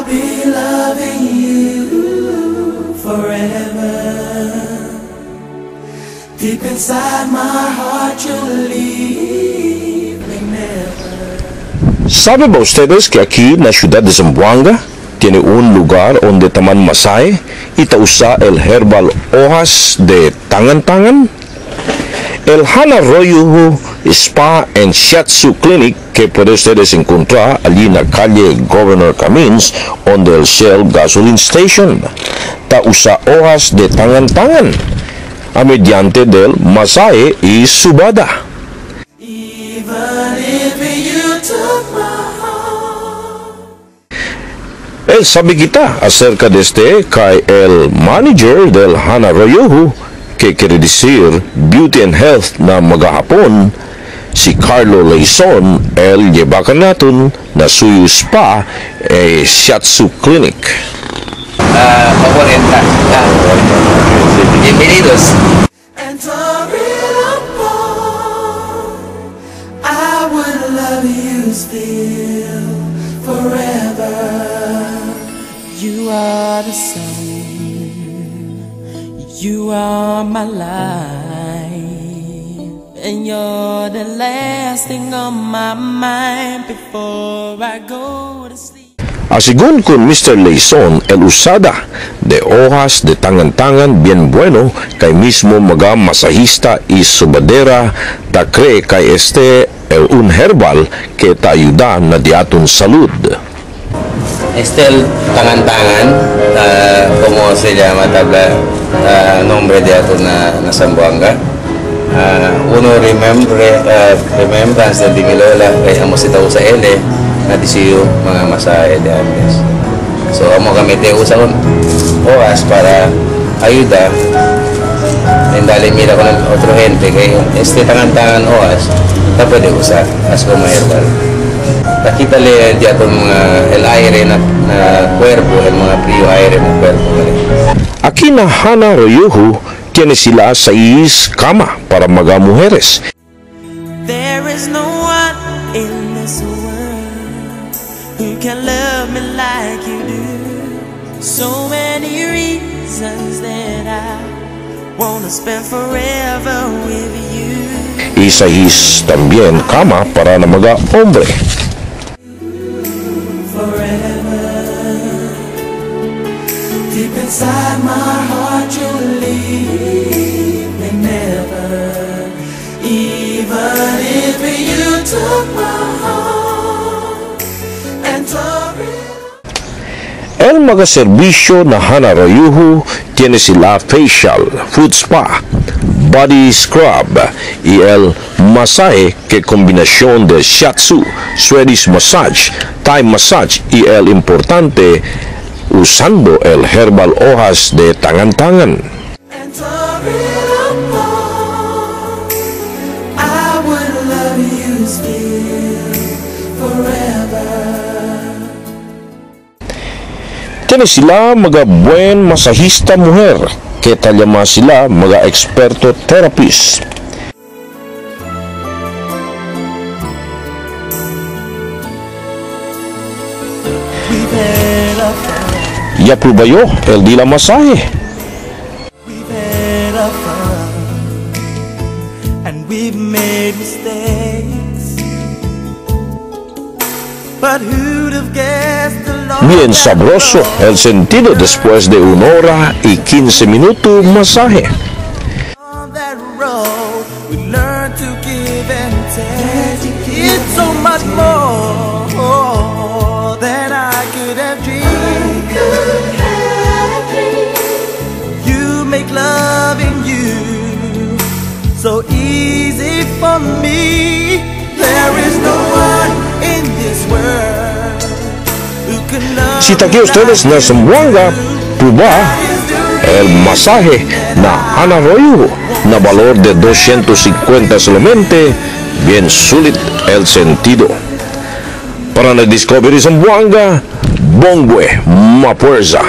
I'll be loving you forever. Deep inside my heart, you'll leave me never. ¿Saben ustedes que aquí en la ciudad de Zamboanga tiene un lugar donde taman masaje y ta usa el herbal hojas de tangan-tangan? El Hana Royuhu Spa and Shiatsu Clinic que puede ustedes encontrar allí en la calle Governor Camins, donde el Shell Gasoline Station. Ta usa hojas de tangan-tangan a mediante del masaje y subada. Even if you took my heart. El sabi kita acerca de este kay el manager del Hana Royuhu, que quiere decir Beauty and Health na magahapon, si Carlo Layson, el llevakan natin na Suyu Spa e Shiatsu Clinic. Favor entra. Bienvenidos. And tore it apart, I would love you still forever. You are the sun, you are my life, and you're the last thing on my mind before I go to sleep. Asigún con Mr. Layson, el usada de hojas de tangan-tangan bien bueno kay mismo maga masajista y subadera ta cree kay este el un herbal que ta ayuda na diaton salud. Este el tangan-tangan, como se llama tabla nombre de aton na Zamboanga. Uno remembrance de mi lola kay amo si tao sa ele na disiyo mga masahe de antes. So amo kami te usa con hojas para ayuda en dale mira con otro gente kay este tangan-tangan hojas ta pwede usar as como herbal. Nakita le di aton mga el aire na cuerpo, el mga frío aire na cuerpo. Aquí na Hana Royuhu tiene sila 6 kama para mga mujeres. There is no one in this world who can love me like you do. So many reasons that I wanna spend forever with you. Y 6 también kama para na mga hombre. Forever. Deep inside my heart you'll leave me never. Even if you took my heart and tore it. El mga serbisyo na Hana Royuhu tiene sila facial, foot spa, body scrub y el masaje que combinación de shiatsu, Swedish massage, Thai massage y el importante usando el herbal hojas de tangan-tangan. And tore it apart, I would love you still forever. Tiene sila mga buen masajista mujer, que talyama sila mga experto therapist. Ya prueba yo el dila masaje. We've had our fun and we've made mistakes, but who'd have guessed the long Bien sabroso el sentido después de 1 hora y 15 minutos masaje. On that road, we learn to give and take. It's so much more than I could have dreamed. You make loving you so easy for me. There is no one in this world who can love Si taki ustedes na Zamboanga, prueba el masaje na Hana Royuhu na valor de 250 solamente, bien sulit el sentido. Para na Discovery Zamboanga, Bongue Mapuerza.